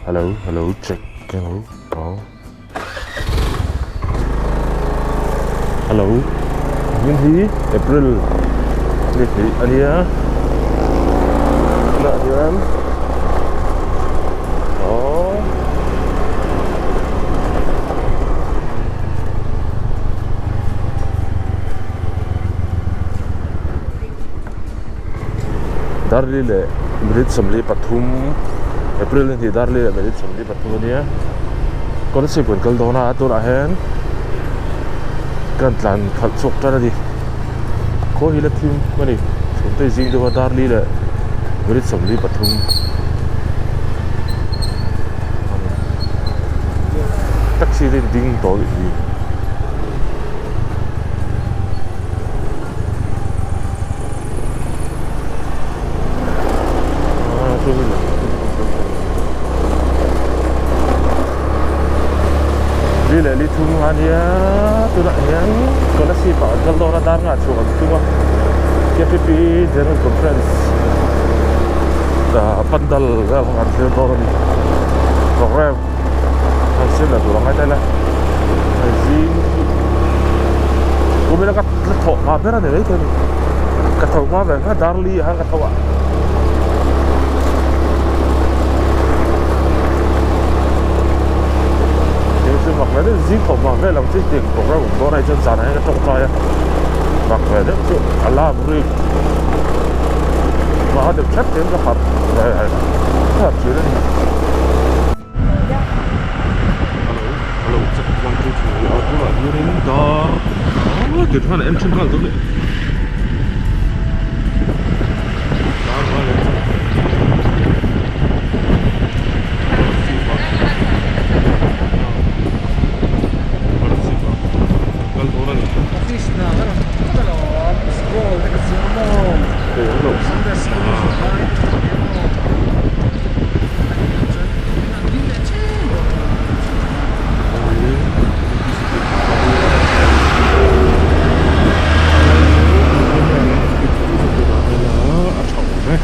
Hello hello check hello aw hello hming hi April ni hnih a nia tunah hian aww Darli leh minute 43 April ni hnih Darli leh minute 43 a nia Kolasib kan kal dawn a tunah hian kan tlan khalh chhuak tan a ni khaw hi la thim a ni chhungte zing deuh a Darli leh minute 43 taxi te ding tawh a nih hi. Li leh li thum a nia tunah hian Kolasib ah an kal dawn a dar nghah chhuah an tum a K P P General Conference ah pandal vel kha kan thlir dawn a ni program an siam leh tur ang ngai ta ila hei zing kumina ka la thawh hma ber a ni maithei a ni ka tho hma ve kha dar li ah khan ka tho a. Thil chu mak ve deuh zing thawh hma vel ang chi tiang program awm dawn ai chuan zanah hian ka tawngtai a mak ve deuh chu alarm rik hma deuh thlep hian ka harh ve ka harh thin a ni. Hello hello check 1 2 3 a tunah hianin dar tir khan a en thin nghal dawn a ni dar nghal leh kal dawn a ni. Office hna ka rawn phawt alawm scroll te ka siam a maw Sunday school zirlai te ka siam a maw chuan an ding leh chen dawn a A tha awm e.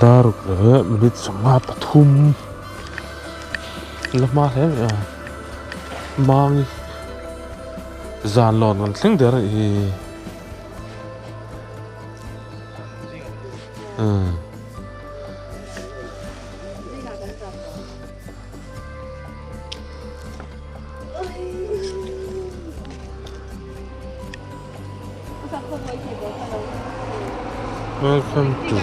Dar ruk leh minute 53 la hma hle mai a Mangi zan lawn kan thleng der a nih hi umm. Welcome to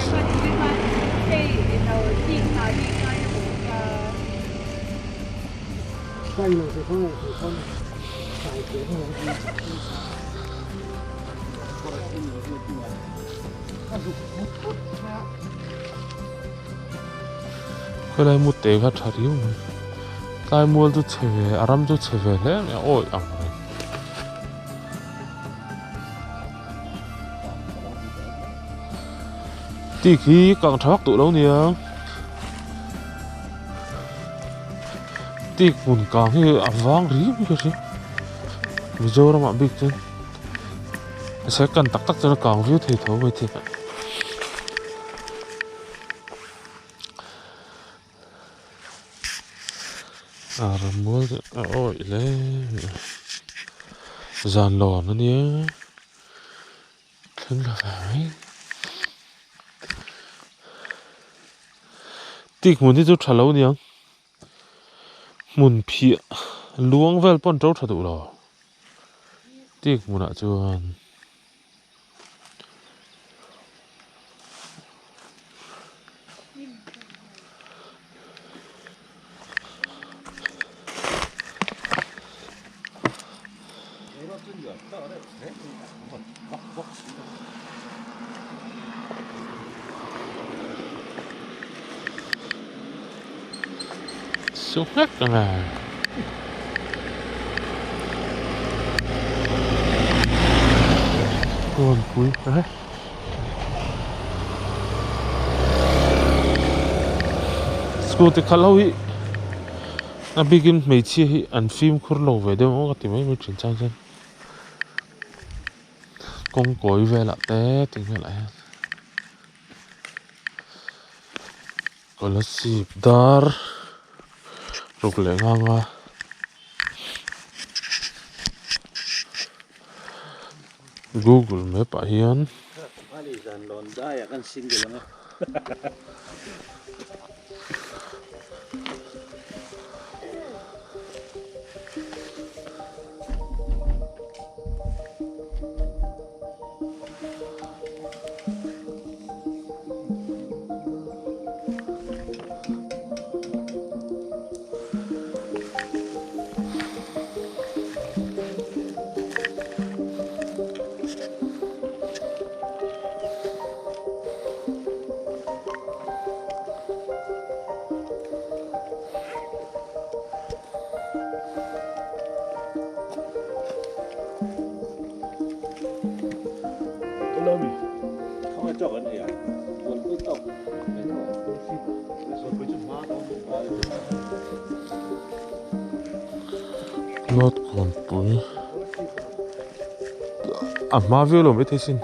Khawilai mu te kha tha riau mai tlai mual chu chhe ve a ram chu chhe ve hle mai a awih ang reng. Tik hi kang tha vak duh lo nia tik hmun kang hi a vang riau ka hria Mizoram ah bik chuan second tak tak chuan a kang viau thei tho mai thei a. A rammual chu a awih hle mai a zan lawn a nia thleng la ve mai tik hmun hi chu tha lo niang hmun phiah luang vel pawn to tha duh lo tik hmunah chuan. Su nghek ang e. Kawnpui e. Scooty khalh ho hi a bikin hmeichhia hi an fimkhur lo ve deuh ang ka ti mai mai thin chang chuan. Kawng kawi velah te tih velah hian Kolasib dar ruk leh ngang a. Google map ah hian. North Kawnpui a hma viau lo maithei sin.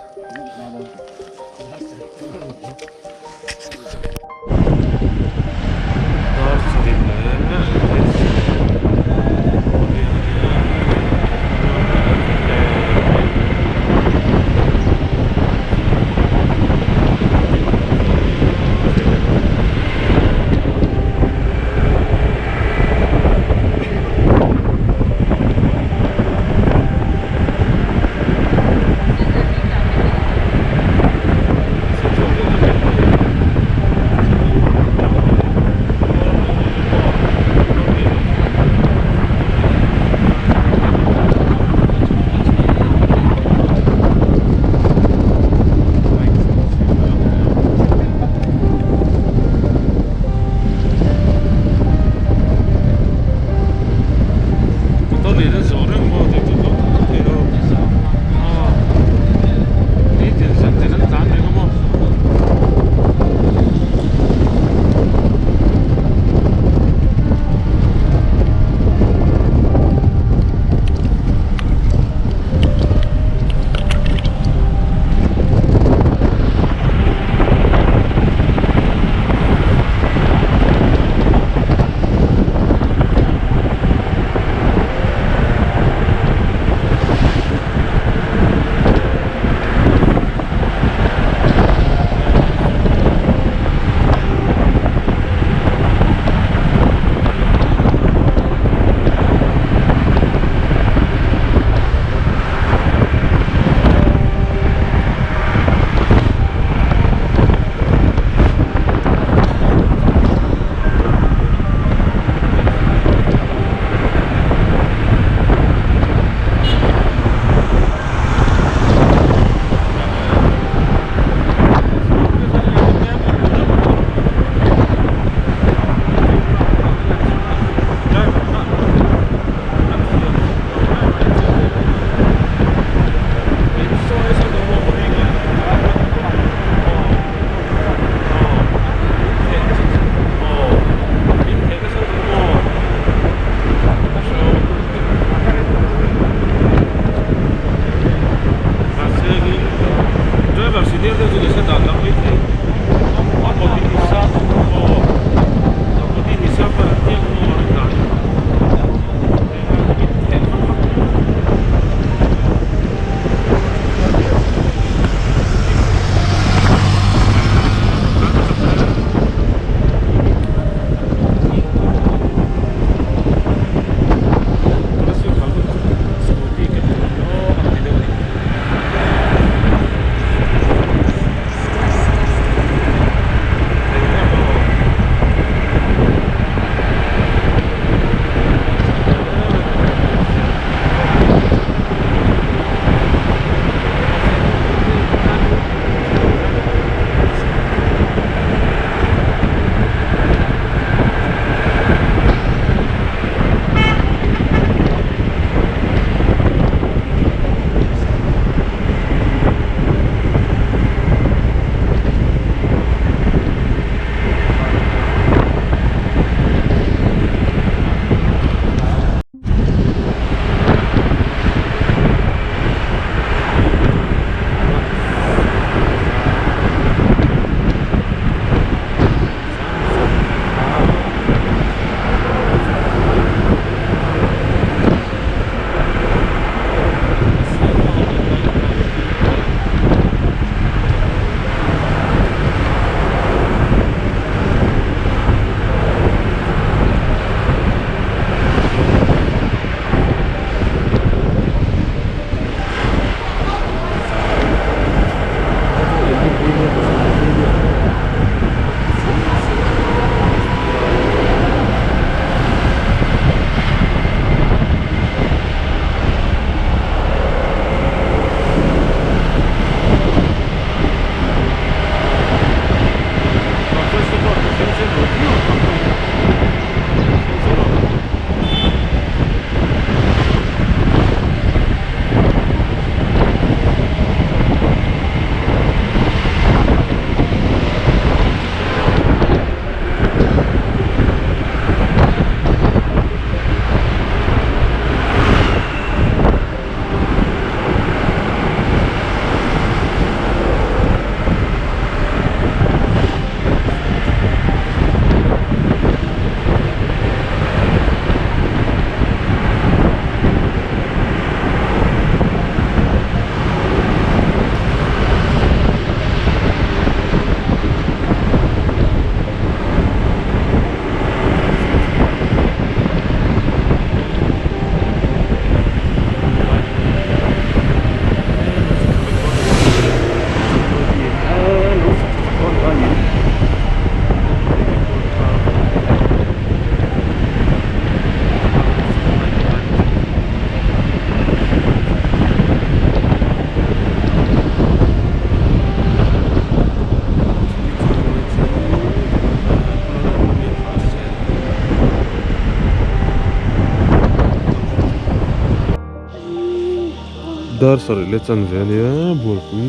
Dar sarih leh chanve a nia bualpui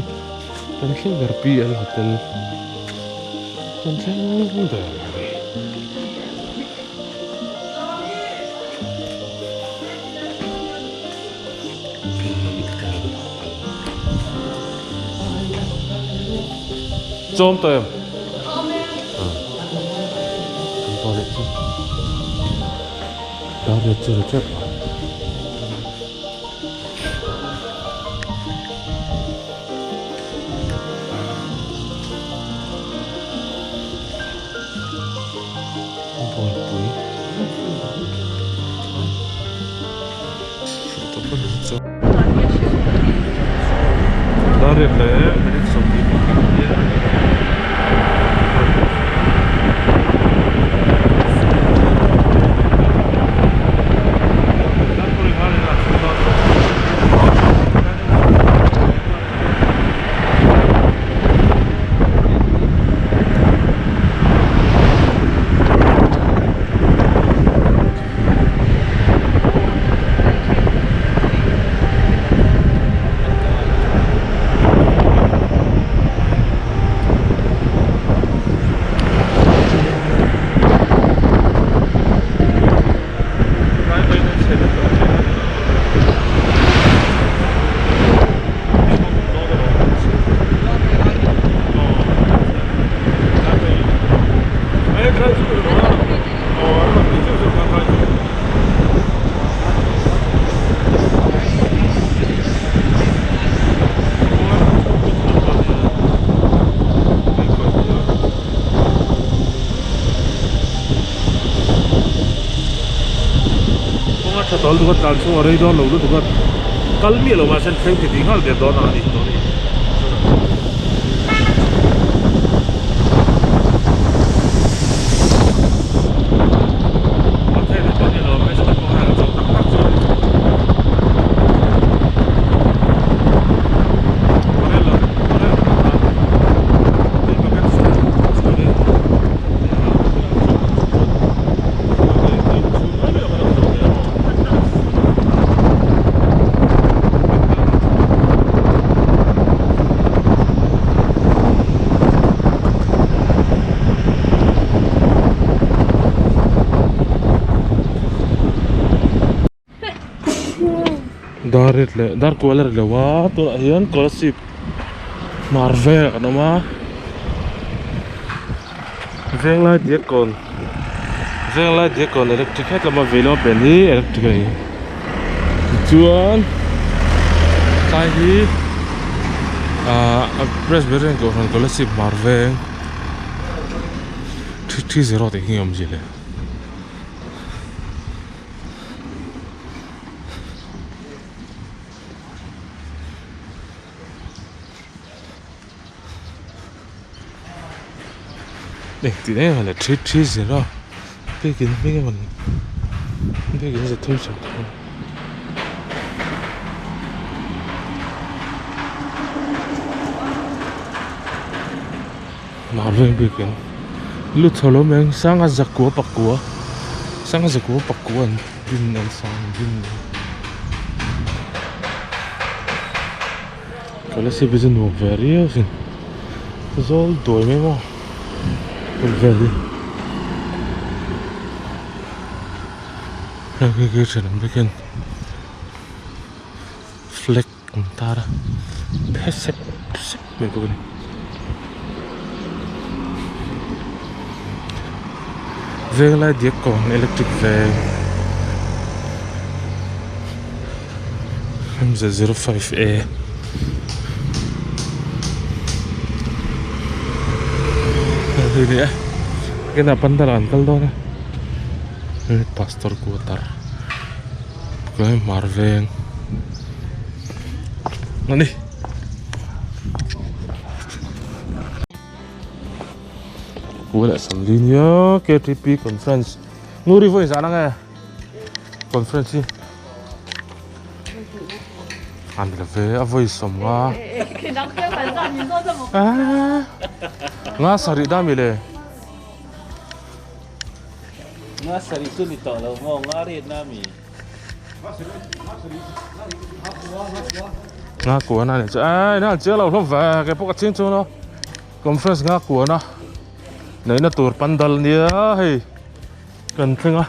kan thleng ber PL hotel kan thleng ber a ni. Chawm tawh em? Kan pa leh chu dar leh chu ri tep a. Bualpui Dar leh minute 25 ania. Kawnga tha tawl duka tlan chhung a rei dawn lo lutuk a, kal miah lo mahse an thleng ti tih nghal der dawn a ni tawh a ni. Dar rit leh dar kual a ri lo a tunah hian kolasib hmar vel kan awm a venglai diakkawn venglai diakkawn electric het lama vei lama pen hi electric a ni tichuan tlai hi ahh presbyterian kohhran kolasib hmar veng three three zero tih hi awmzia le. Engtin em le three three zero biakin hming emawni biakin za thum sawm Marvel biakin lu chho lo mai ang sanga zakua pakua sanga zakua pakua an din an sang an din Kolasib hi chu nuam ve riau sin zawl duai mai maw hmun vel hi heng hi khi thenawm te khian flag an tar a phe sep sep mai bawk a ni. Venglai diak kawng electric veng M Z zero five A hei ni a kinah pandal ah an kal dawn a pastor quarter hmar veng a ni. Kuala Assembly nia KTP conference Nguri vawi zan ang e conference hi an la ve a vawi sawm nga nga sarih da mi le Nga sarih chu ni tawh lo maw nga riat na mi. Nga kuan a nih chu eii ina an chiang lo hlawm ve kei pawh ka ching chu no conference nga kuan a neihna tur pandal nia hei kan thleng a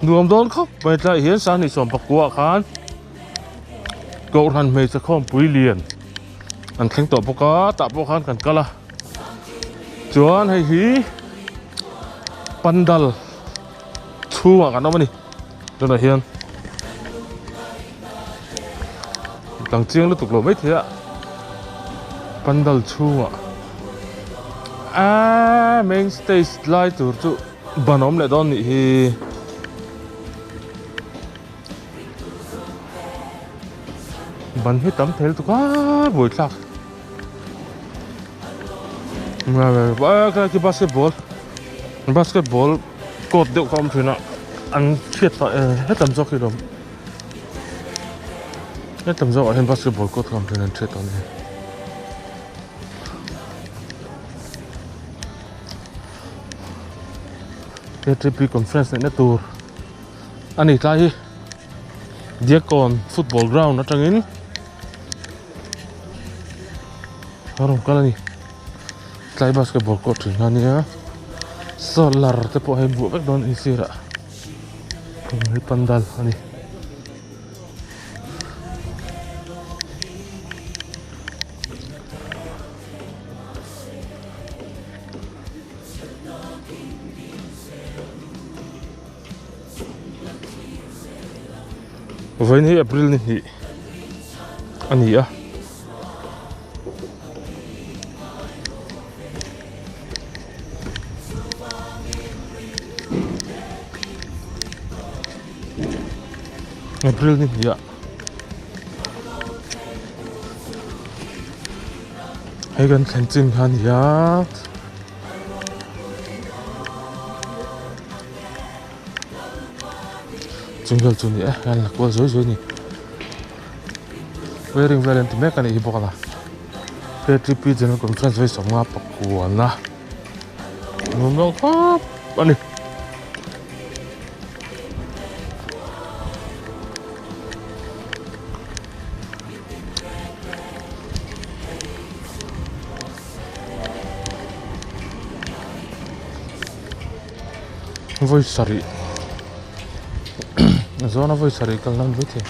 nuam dawn khawp mai tlaiah hian sanghnih sawm pakua ah khan kohhran hmeichhe khawmpui lian an thleng tawh bawk a tah pawh khan kan kal a chuan hei hi pandal chhungah kan awm a ni tunah hian tlang chiang lutuk lo maithei a pandal chhungah aaa main stage lai tur chu ban a awm leh dawn nih hi. Ban hi tam thei lutuk a buaithlak basketball basketball court deuh kha a awm thin a an chhiat phah e hetam zawk hi lawm hetam zawk ah hian basketball court kha a awm thin a an chhiat tawh a ni. K T P conference neihna tur a ni tlai hi Diakkawn football ground atangin a rawn kal a ni tlai basketball court thin kha ania solar te pawh hei buah vek dawn a ni sirah hei pandal a ni. Vawiin hi April ni hnih a ni a. April ni hnih ah hei kan thlen chin kha a ni a. Chung vel chu ni e an la kual zuai zuai a ni wiring vel an ti mek a nih hi bawk a K T P general conference vei sawmnga pakuana nuam lo khawp a ni. Vawi sarih a zawn a vawi sarih kal nan mai thei.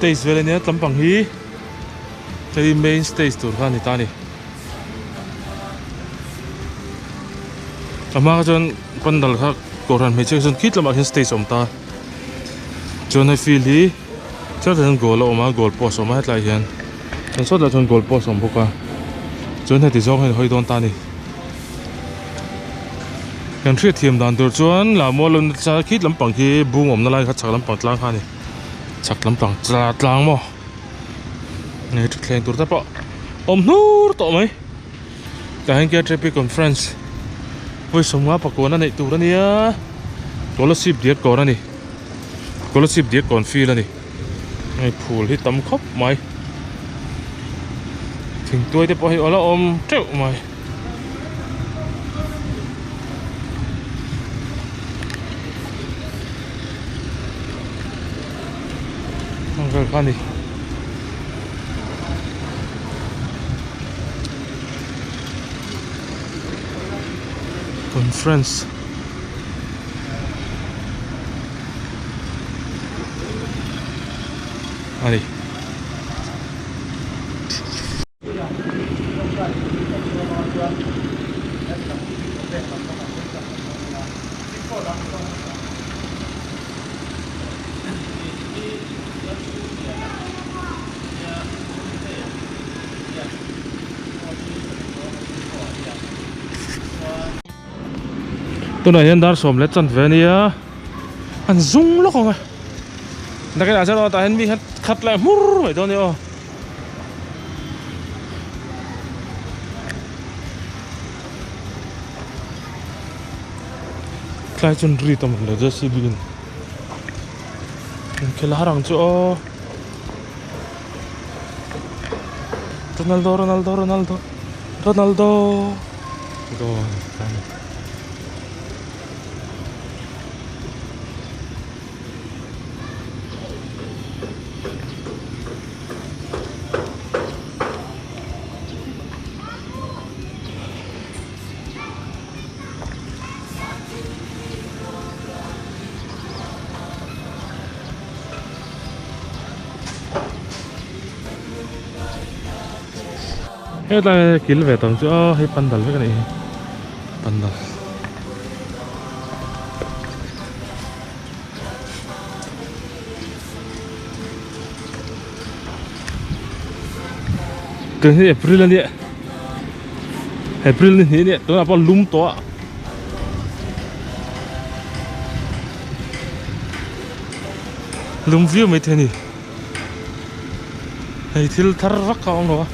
Stage vel ania tlampang hi hei main stage tur kha a ni ta a ni a hma kha chuan pandal kha kohhran hmeichhia kha chuan khit lamah khian stage a awm ta chuan hei field hi sawtah hian goal a awm a goal post a awm a hetlai ah hian chuan sawtah chuan goal post a awm bawk a chuan heti zawng hian a hawi dawn ta a ni kan hriat thiam dan tur chuan lah mual nasa khit lampang khi bung awmna lai kha chhak lampang tlang kha a ni chhak lampang tlang maw nge thutthleng tur te pawh awm hnur tawh mai tah hian K T P conference vawi sawmnga pakua neih tur a nia Kolasib diak kawn a ni Kolasib diak kawn field a ni. Hei phul hi tam khawp mai thingtuai te pawh hi a la awm teuh mai. Ang vel kha a ni. Conference. A ni. Tunah hian dar sawm leh chanve a nia an zung lawk ang a nakinah chuan aw tah hian mi hian khat leh hmur mai dawn a ni aw. Tlai chuan ri tam lo J_C_B in inkhel har ang chu aw Ronaldo Ronaldo Ronaldo Ronaldo goal a ni. Hetlai kil ve tam chu a hei pandal vek a nih hi pandal. Tun hi April a nia April ni hnih a nia tunah pawh lum tawh a lum viau mai thei a ni hei thil thar vak a awm lo a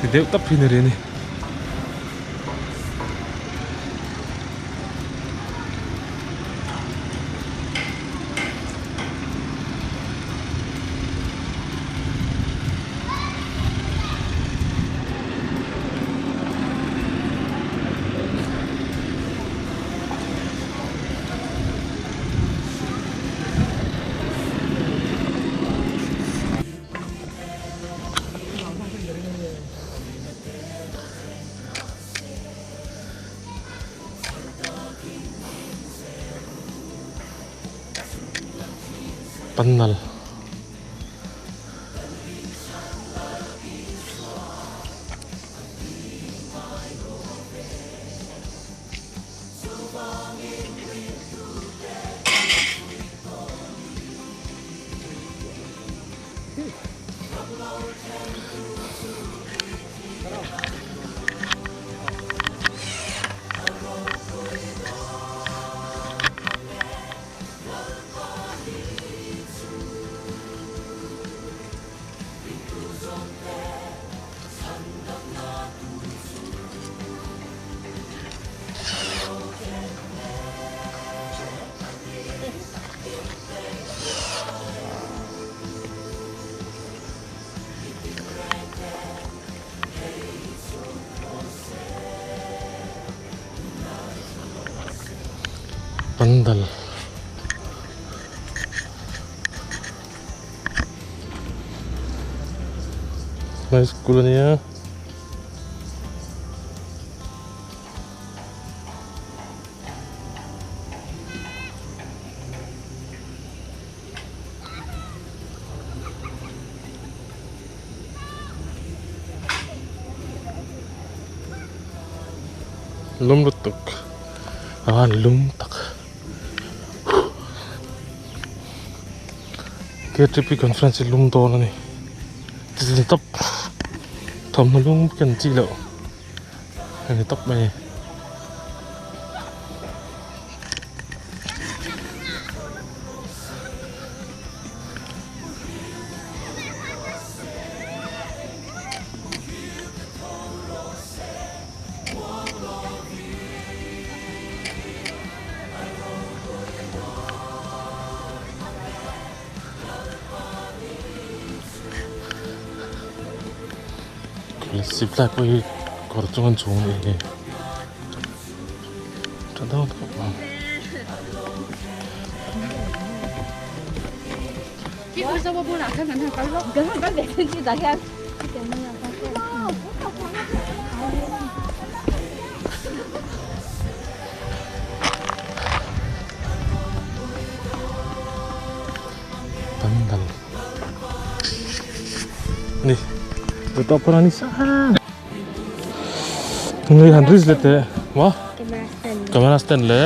ti deuh tap hi ni rih a ni. Panal Pandal High school a nia. Lum lutuk a lum tak K_T_P conference hi lum dawn a ni ti tawp thawmhnaw lum ken chi loh a ni tawp mai. Zip lai pawh hi kawr chung an chhung anih hi tha dawn khawp ang. Pandal ni tu to pura ni sa ni han ris le te wa camera stand le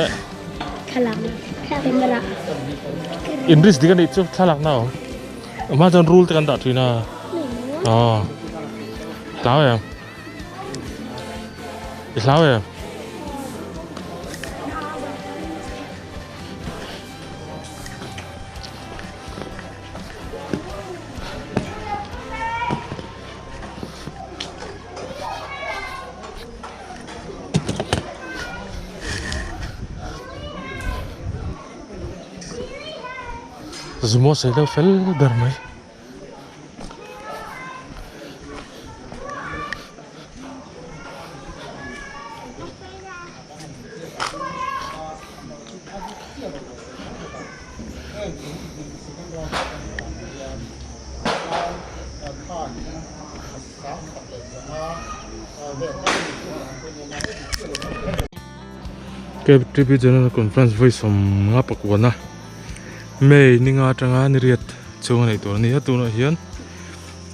camera in ris dikan ni chu thlalak na awm ma chuan rul te kan dah thin a aw hlau em i hlau em. Zumo sei deuh fel ber mai. K_T_P General Conference vawi sawm nga pakuana May ninga atanga ni riat chhung a neih tur a ni a tunah hian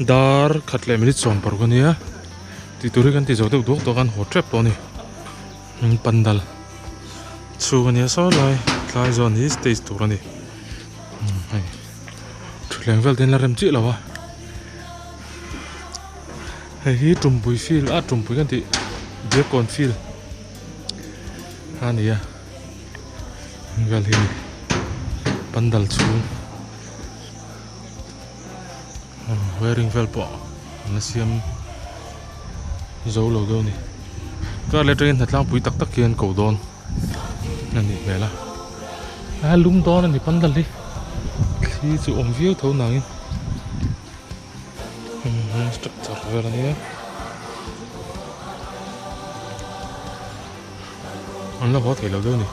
dar khat leh minute sawm paruk a ni a tih tur hi kan ti zo deuh duak duak a an haw tep tawh a ni. Pandal chhung a nia saw lai tlai zawn hi stage tur a ni hei thutthleng vel te hian la rem chiah lo a hei hi tumpui field a tumpui kan tih diakkawn field a ni a heng vel hi pandal chhung wiring vel pawh an la siam zo lo deuh a ni kar leh atangin hnatlang pui tak tak hi an ko dawn a nih hmel a a lum dawn a ni pandal hi thli chu awm viau tho nangin structure vel a nia an la haw thei lo deuh a ni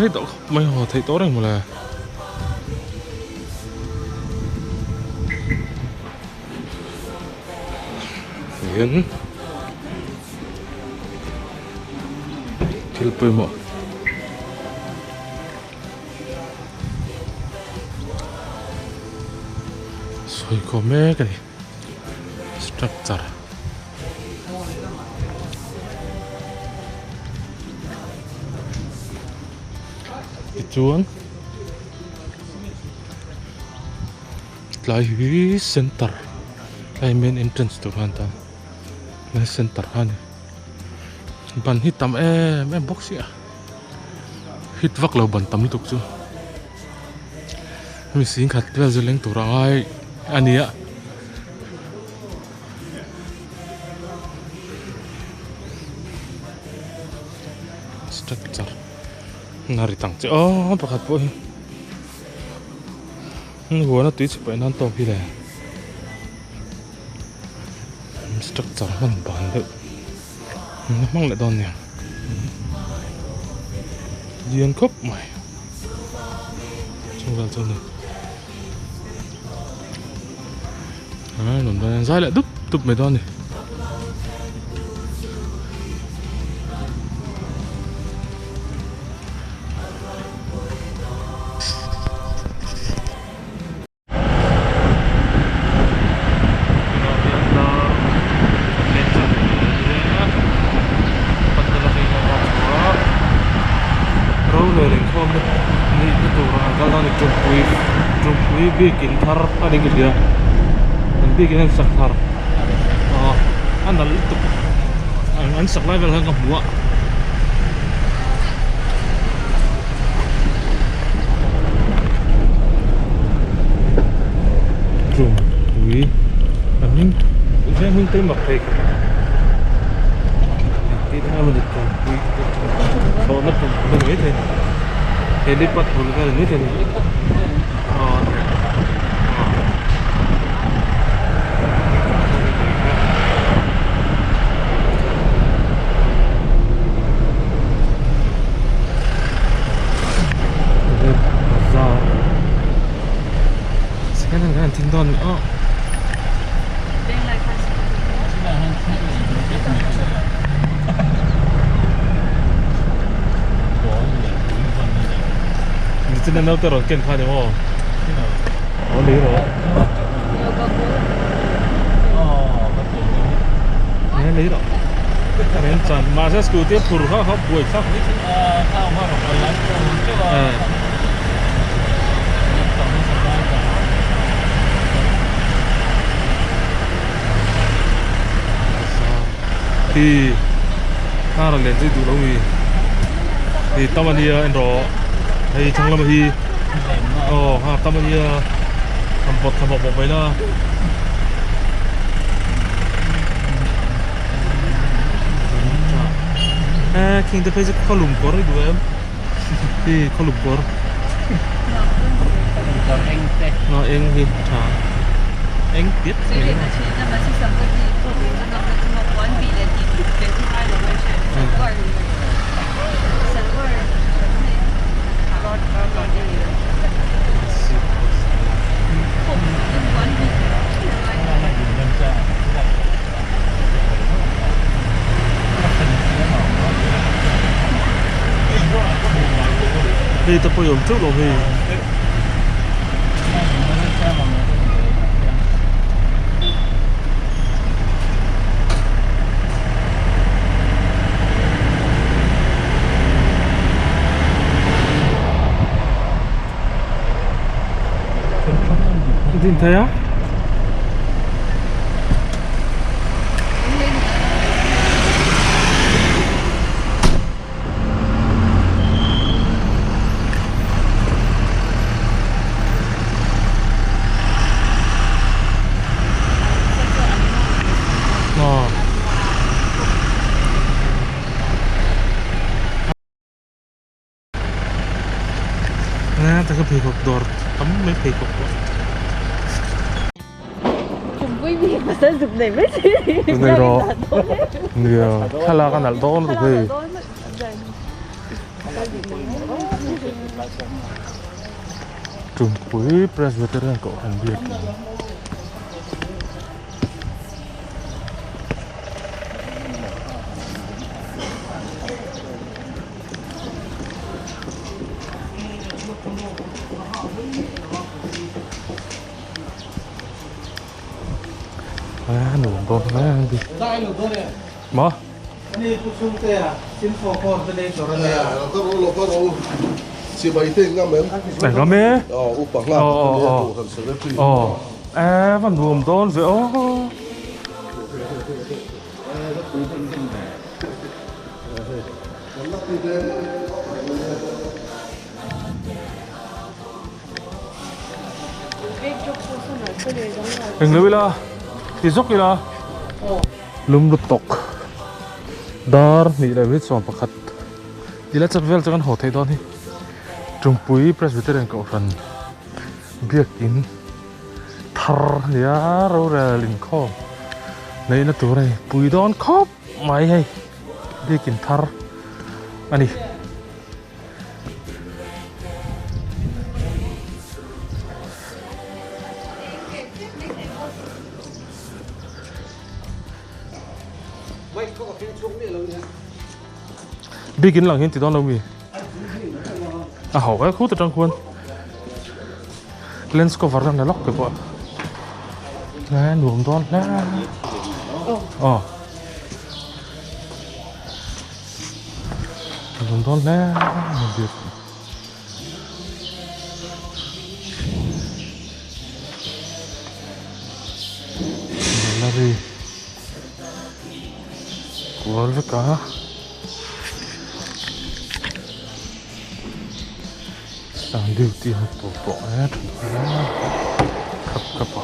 rei tawh khawp mai haw theih tawh reng mawle. Hian thil pawimawh sawi khawm mek a ni structure tichuan Tlai hi center tlai main entrance tur khan ta main center kha ani ban hi tam em em bawk sia hit vak lo ban tam lutuk chu hemi sing khat vel chu leng tur a ngai a ni a. Structure a ri tang che aw pakhat pawh hi. Huana tui chhe paih nan tawk hi le structure hman ban deuh an la hmang leh dawn nia lian khawp mai chung vel chu a ni a nuam dawn zai leh dup dup mai dawn a ni. Biakin thar a ni ka hria an biakin an sak thar aw a nalh lutuk an sak lai vel khan ka hmu a. Tumpuii a hming veng hming te mak thei khawp engtin nge mawni tumpui thlawhna tumpui a ni maithei helipad bul vel a ni maithei a ni aw Kan thing dawn aw. Nichin a naute rawn ken kha ni maw? Aw lei rawh. Nge lei rawh. Men chan mahse scooty a phur kha kha buai thlak. Hi car a len zui duh lo mi hi tam a nia en rawh hei thlang lama hi aw ha tam a nia han pawt thla bawk bawk mai la. Eh khing te phei chu khawlum kawr i duh em hi khawlum kawr aw eng hi a tha eng piat mai Hei te pawh i awm teuh lo hei. Din thei a. Nge taka pheikhawk dawr tam mai pheikhawk pawh. Nei rawh nia thlalak a nalh dawn lutuk hei. Tumpui Presbyterian Kohhran biakin. A nuam dawn hle a ni. Maw? Engam e? Aw aw va nuam dawn ve aw. Eng lo ila ti zawk ila lum lut tawk dar hnih leh minute sawm pakhat tila chat vel chu kan haw theih dawn hi Tumpui Presbyterian Kohhran biakin thar a nia rorel inkhawm neihna tur a ni pui dawn khawp mai hei. Biakin thar a ni. Biakin lang hian ti dawn lo mi? A ho e khut atang khuan lens cover an la lawk ke pawh a nuam dawn hle aw. Lung dawn hle mai bik. Gallery kual vek a. Sang duty ho tur pawh e tha hle a khap khap a.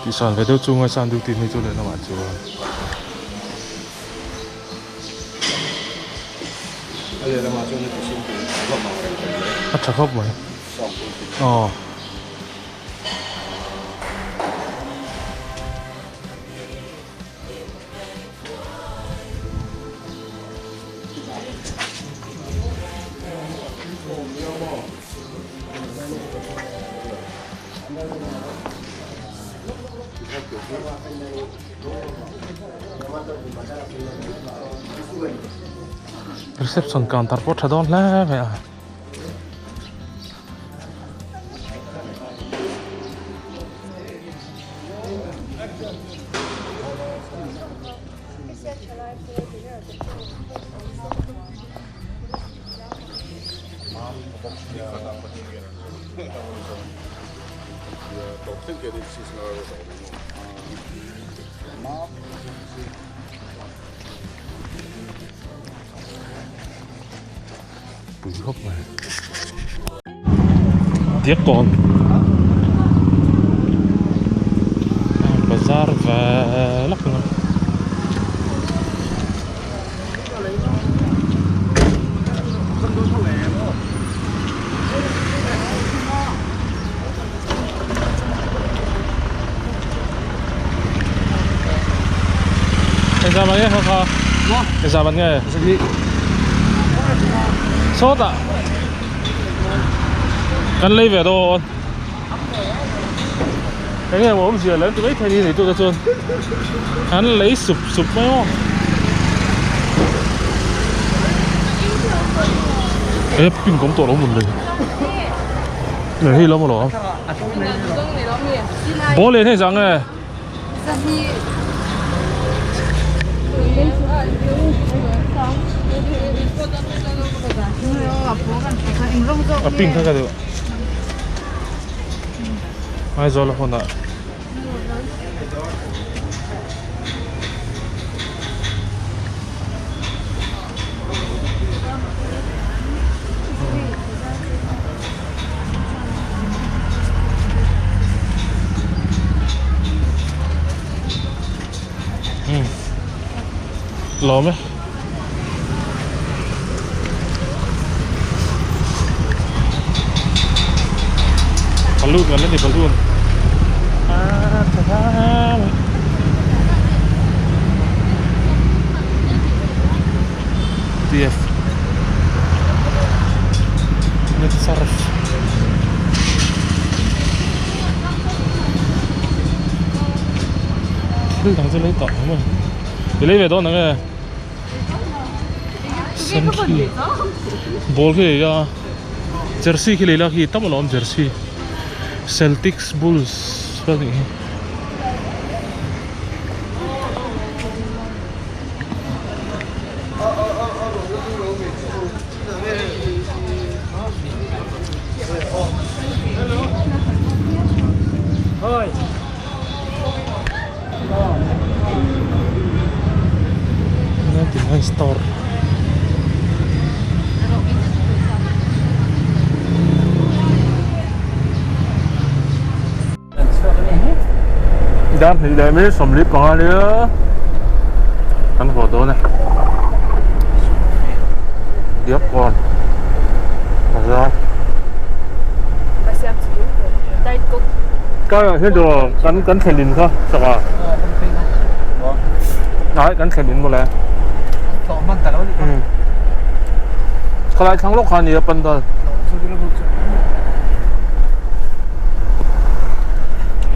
Tihsan ve deuh chu ngaihsan duty ni chu lehlamah chuan. A tha khawp mai. Aw. Reception counter pawh tha dawn hle mai a. Pui khawp mai. Diakkawn bazar ve lak a. Engzah man nge kha kha? Engzah man nge? Sawtah kan lei ve dawn. Enge maw awmzia leh an ti maithei ni nei tute chuan an lei sup sup mai maw. He pink awm tawh lo mun lei. Lei hei lo maw lo. Ball leh hei zang nge. A pink kha ka duh. Aizawl a hunah. Lawm e. Balloon kan la ni balloon. Ah tha tha. TF. Netsarf. Thil dang chu lei tawh ang maw? I lei ve dawn ang e. Sen khi ball khi lei la jersey khi lei la khi tam alawm jersey Celtics Bulls vel nih hi. 99 store. Dar hnih leh mi 45 nia kan haw dawn e. Diakkawn bazar. Kaiah hian dawr kan kan thlen in kha chak a. Ai kan thlen in mawle. Khalai thlang lawk kha a ni a pandal.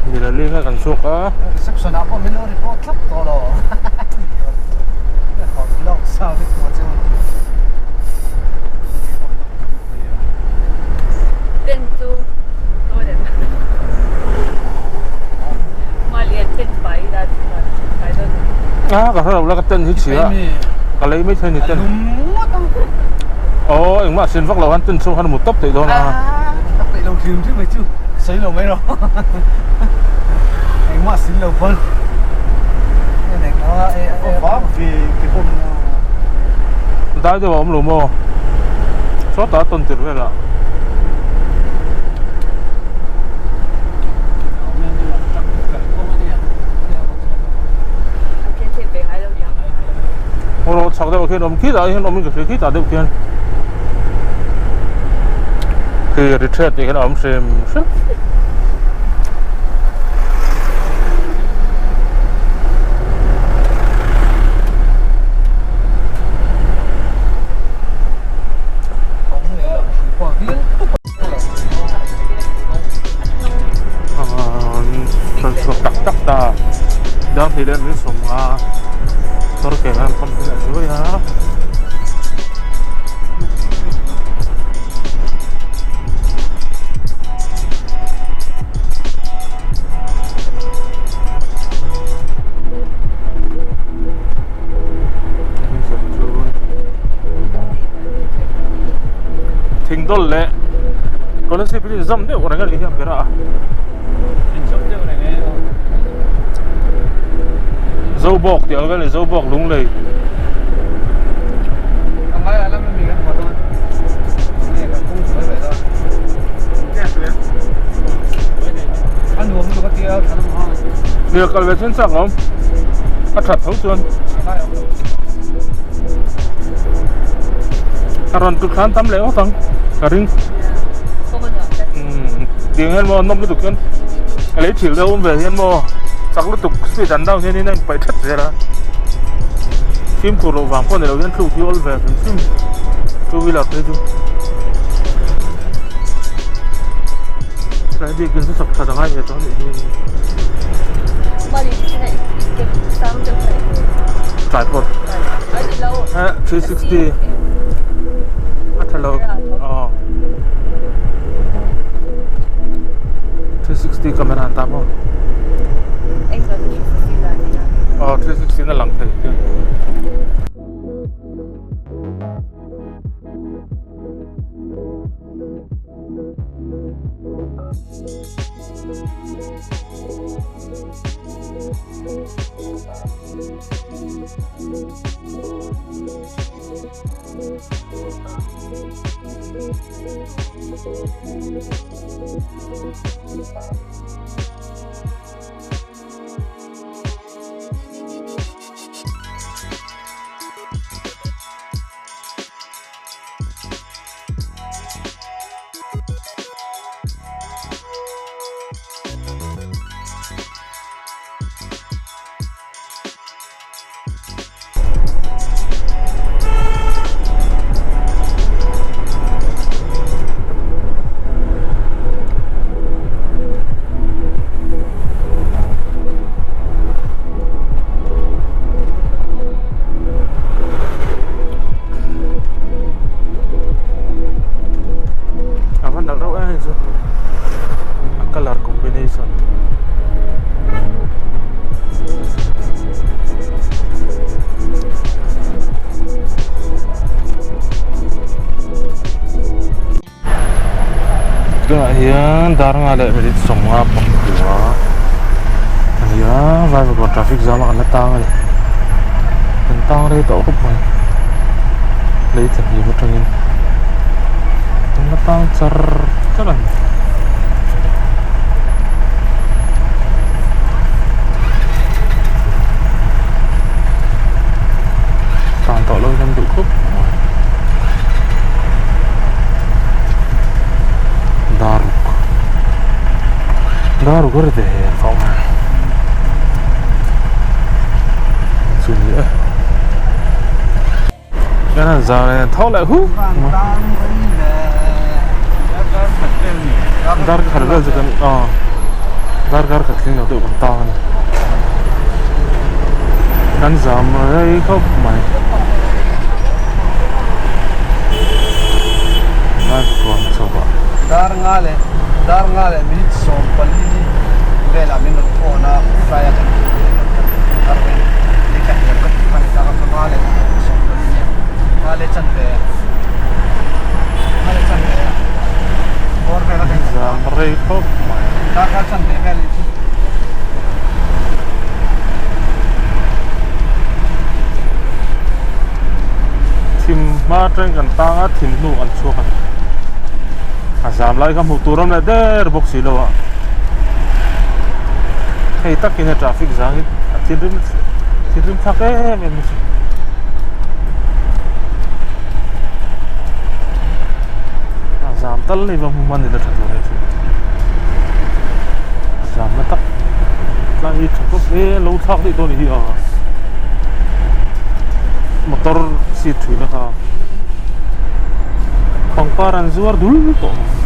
Mila ling a kan chhuak a. Reception ah pawh min lo report thlap tawh lo. A ka hre lo la ka ten hi chhia ka lei mai thei ni ten. Aw engmah sin vak lo han ten chhung han mu tawp theih dawn a. Tawp theih lo hrim hrim mai chu sawi lo mai rawh. Engmah sin lo pawn. Dai deuh a awm lo maw? Sawtah a tawn tir vel ah. Hawrawh chhak deuh ah khian awm khitah hian awm in ka hria khitah deuh khian khi ri ṭhiat tih hian a awm hrim hrim. Kan chhuak tak tak ta dar hnih leh min sawm a motor ke an pump in a zuai a. Thingdawl leh Kolasib hi inzawm deuh reng a nih hi a ber a. Inzawm deuh reng e. Zobawk tih ang vel a ni Zobawk Lunglei. A ngai ah lam ami kan haw dawn. Nge kan kawng buai ve dawn. A nuam lutuk a tia thlan a hma. Nia kal ve chin chak awm. A that tho chuan. A rawn tut thlan tam leh ngawt ang ka ring. Umm tiang hian maw nawm lutuk hian a lei thil deuh awm ve hian maw chak lutuk speed an down hian in a inpaih that zel a. Fimkhur loh vang pawh ni lo hian thluk hi awl ve hrim hrim two wheeler phei chu. Tlai bikin chu sak that a ngai ve tawh a nih hi. Tripod eh 360 a tha lo aw 360 camera an ta maw aw 360 na lang thei A va nalh reuh em hei chu a colour combination tunah hian dar nga leh minute sawmnga pakua a ni a Vaivakawn traffic jam ah kan la tang a ni kan tang rei tawh khawp mai lei tla hniam atangin kan la tang char char a ni. Tan tawh lo hian duh khawp mai. Daruk Daruk a ri ve tawh mai chu ni e en an zar en tho leh huh dar khat vel chu kan aw darkar khat thleng lo deuh kan tang a ni kan zam rei khawp mai. Dar nga leh dar nga leh minute 14 velah min rawn phone a tlai a kan kan reng leh ka hniam ka tih kha ni ta ka nga leh 14 nia nga leh chan ve nga leh chan ve bawr vel a kan zam rei khawp mai darkar chan ve vel chu. Thim hma atangin kan tang a thim hnu kan chhuak a ni a zam lai kha hmuh tur awm leh der bawk si lo a hei takin a traffic zangin a thinrim thinrim thlak em em a ni. tal nei va hmu hman ila tha tur hei chu zam na tak tlai hi tha khawp e lo thlak daih dawn a ni hi a motor seat thui na kha pangpar an zuar dul tawh mai.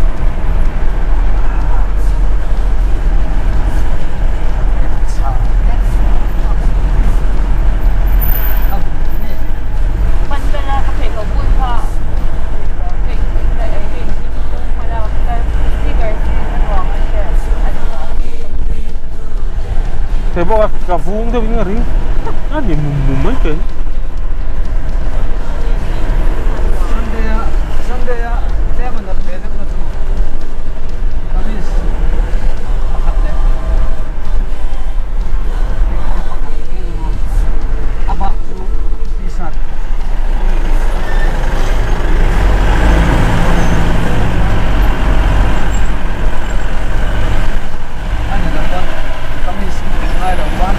Thei bawk a ka vung deuh in a ring a ni mum mum mai thei. Sunday a Sunday a tlem a nalh ve deuh na chu kamis pakhat leh pakhat a bak chu t-shirt. A ni lo chuan kamis ngai lo chuan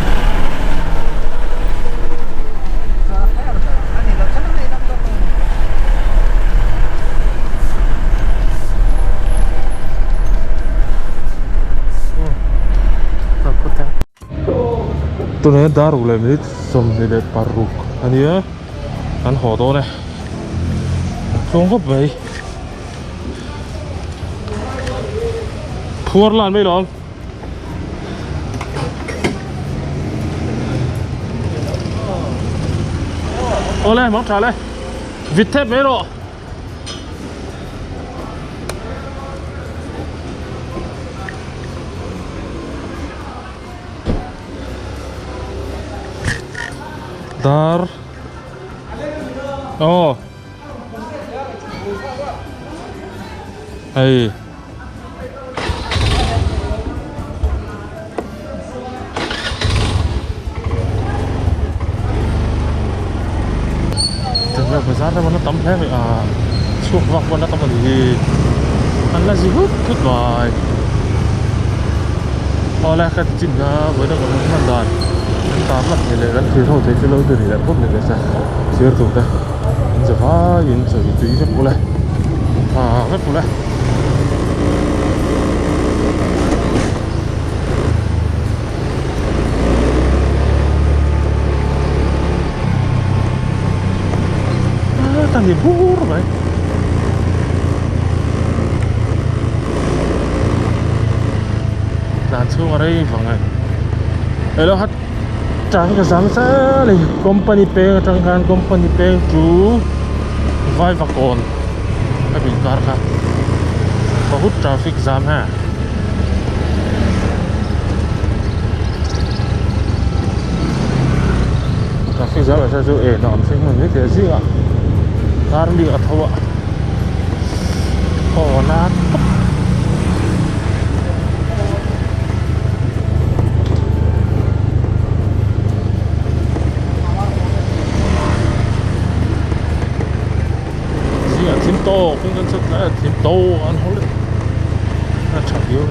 chuan a fair ber a ni lo chuan a nei dang dawn lo a ni. Tunah hian dar ruk leh minute 26 a nia kan haw dawn e a tluang khawp mai phuar lan mai lawm. Awle mang tha le vit thep mai rawh. Dar aw hei bazar te pawh tam hle mai a chhuak vak pawh na tam a ni hi an la zi hut hut mai awle ka ti chin kha vawiin a kan hman dan kan tar lat ni leh kan thlir ho thei chu lo ti ri leh phawt ni ve se thlir tur te an za vaiin chawi tui vek ule tha vek ule. Ta ni bur mai tlan chhung a rei vang a elo hat tang ka zam sa le company peng atang khan company peng chu vaivakawn a bin kar kha bahut traffic jam ha. Traffic jam ah hian chu eh nuam thleng hman mai thei a zingah kar mi a tho a aw na tawp. Zingah thim tawk in kan chhut lai a thim tawk an haw leh a tha viau.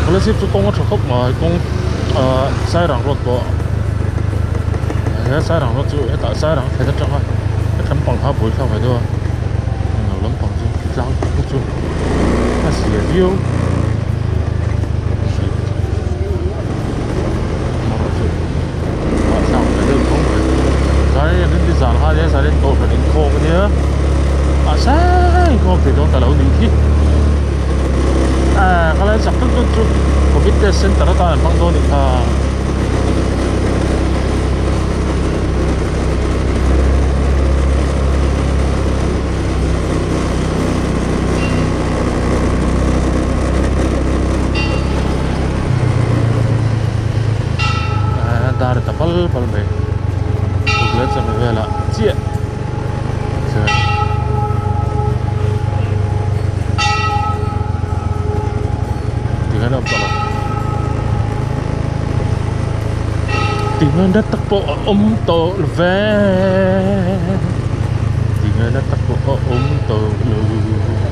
Scholarship chu kawng a tha khawp mai kawng ahh Sairang road pawh he Sairang road chu hetah Sairang thlen atanga he lampang kha buai thlak ve deuh a englo lampang chu tlang te chu a zia viau. Covid test center atan an hmang dawn a ni kha. Dar ta pal pal mai tuklet chawhmeh velah chiah chuan tikhian a awm tawh lo. Tingana tak pawh a awm tawh lo ve Tingana tak pawh a awm tawh lo.